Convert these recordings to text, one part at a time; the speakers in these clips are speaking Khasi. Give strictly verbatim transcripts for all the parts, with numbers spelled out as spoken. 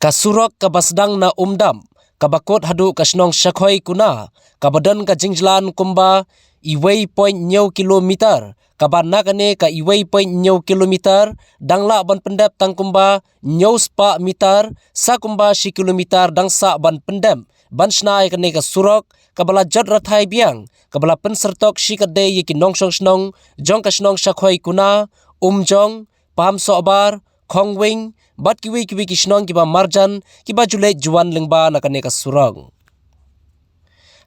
Ka surok kaba sdang na Umdap, kaba kut haduh ka shnong Shakhoi Kuna, kaba don ka jingjlan kumba uwei point hynñiew kilometer, kaba na kane ka uwei point hynñiew kilometer, dang lah ban pyndep tang kumba hynñiew spah meter, sa kumba shi kilometer dang sah ban pyndep ban shna ïa kane ka surok, kaba la jot rathai biang, kaba la pynsyrtok shikatdei ïa ki nongshong shnong jong ka shnong Shakhoi Kuna, Umjong, Pamsohbar, Khongwing, bad kiwei kiwei ki shnong kiba marjan, kiba ju leit ju wan lyngba na kane ka surok.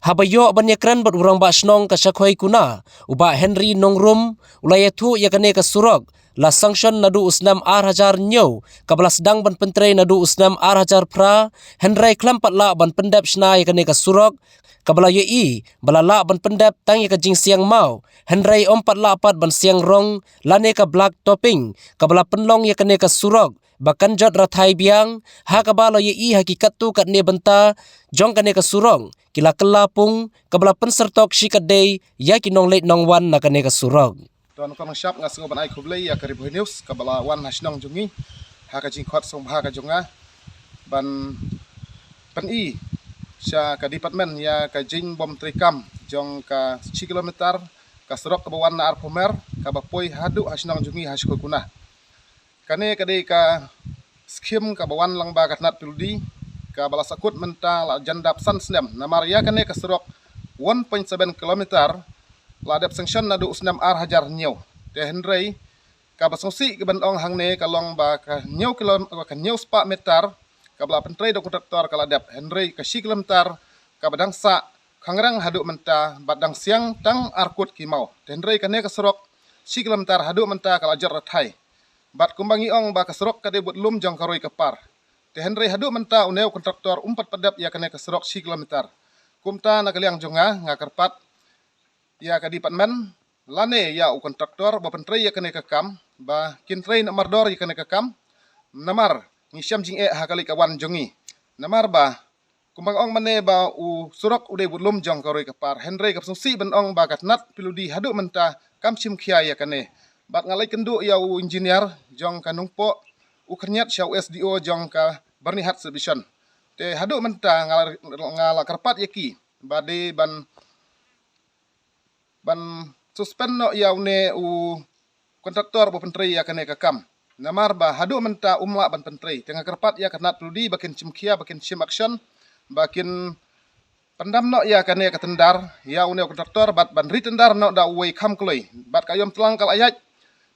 Haba ïoh ban ïakren bad u rangbah shnong ka Shakhoi Kuna, u Bah Henry Nongrum, u la ïathuh ïa kane ka surok la sanction naduh u snem ar hajar hynñiew, kaba la sdang ban pyntrei naduh u snem ar hajar phra, hynrei khlem pat lah ban pyndep shna ïa kane ka surok, kaba la ïohi ba la lah ban pyndep tang ïa ka jingsiang maw, hynrei ym pat lah pat ban siang rong lane ka black topping, kaba la pynlong ïa kane ka surok ba kan jot rathai biang, ha kaba la ïohi ha ki katto katne bynta jong kane ka surok ki la kylla pung, kaba la pynsyrtok shikatdei ïa ki nongleit nongwan na kane ka surok. To, nongkong nongshap, nga sngew ban ai khublei ïa ka Ri Bhoi News kaba la wan ha shnong jong ngi ha ka jingkhot sngewbha ka jong nga ban pyni sha ka department ïa ka jingbym treikam jong ka shi kilometer ka surok kaba wan na Arphumer, kaba poi haduh ha shnong jong ngi ha Shakhoi Kuna. Kane ka dei ka skhim kaba wan lyngba ka tnat P W D, kaba la sahkut mynta la jan dap san snem, namar ïa kane ka surok one point seven kilometer la dep sanction naduh u snem ar hajar hynñiew. Te hynrei kaba sngewsih kaban ong hangne ka long ba ka hynñiew kilo, ka hynñiew spah meter kaba la pyntrei da u kontraktor ka la dep, hynrei ka shi kilometer kaba dang sah khangren haduh mynta bad dang siang tang ar kut ki maw. Te hynrei kane ka surok shi kilometer haduh mynta ka la jot rathai. Bad kumba ngi ong ba ka surok ka dei bad lum jong ka roi ka par. Te hynrei haduh mynta une u kontraktor um pat pyndep ïa kane ka surok shi kilometer. Kumta na ka liang jong nga, nga kyrpad ïa ka department lane ïa u kontraktor ba pyntrei ïa kane ka kam ba kin trei na mardor ïa kane ka kam. Namar ngi shem jingeh ha ka leit ka wan jong ngi. Namar ba kumba nga ong mynne ba u surok u dei bad lum jong ka roi ka par, hynrei ka sngewsih ban ong ba ka tnat P W D haduh mynta kam shim khia ïa kane. Bad nga la ïakynduh ïa u engineer jong ka Nongpoh, u khyrnit sha u S D O jong ka Byrnihat Subdivision. Te haduh mynta nga la, nga la kyrpad ïa ki ba dei ban ban suspend noh ïa une u kontraktor ba pyntrei ïa kane ka kam. Namar ba haduh mynta um lah ban pyntrei. Te nga kyrpad ïa ka tnat P W D ba kin shim khia, ba kin shim action, ba kin pyndam noh ïa kane ka tender ïa une u kontraktor bad ban retender noh da uwei kham kloi. Bad ka ïom tlang ka la ïaid,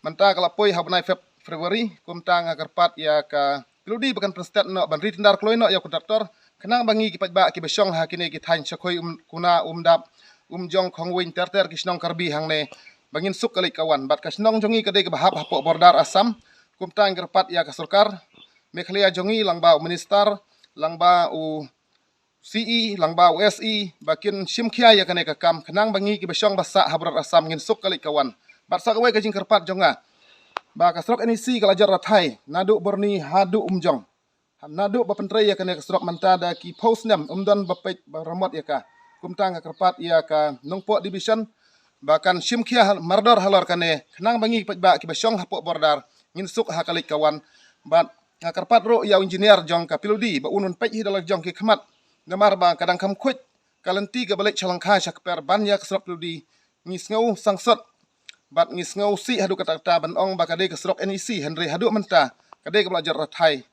mynta ka la poi ha u bnai Feb-, February, kumta nga kyrpad ïa ka P W D ba kan pynstet noh ban retender kloi noh ïa u kontraktor, khnang ba ngi ki paidbah kiba shong ha kine ki thaiñ Shakhoi, um, Kuna, Umdap, Umjong, Khongwing, ter ter ki shnong Karbi hangne ba ngin suk ka leit ka wan. Bad ka shnong jong ngi ka dei kaba hap hapoh border Assam. Kumta nga kyrpad ïa ka sorkar Meghalaya jong ngi, lyngba u minister, lyngba u C E, lyngba u S E, ba kin shim khia ïa kane ka kam, khnang ba ngi kiba shong ba sah ha border Assam ngin suk ka leit ka wan. Bad sa kawei ka jingkyrpad jong nga ba ka surok N E C ka la jot rathai naduh Byrni haduh Umjong. Naduh ba pyntrei ïa kane ka surok mynta da ki phew snem um don ba peit ba ramot ïa ka. Kumta nga kyrpad ïa ka Nongpoh Division ba kan shim khia hal-, mardor halor kane, khnang ba ngi paidbah kiba shong hapoh border ngin suk ha ka leit ka wan. Bad nga kyrpad ruh ïa u engineer jong ka P W D ba un, un peit hi da la jong ki khmat. Namar ba ka dang kham khuid ka lynti kaba leit sha Langkha sha Kper ban ïa ka surok P W D, ngi sngew sangsot bad ngi sngewsih haduh katta katta ban ong ba ka dei ka surok N E C, hynrei haduh mynta ka dei kaba la jot rathai.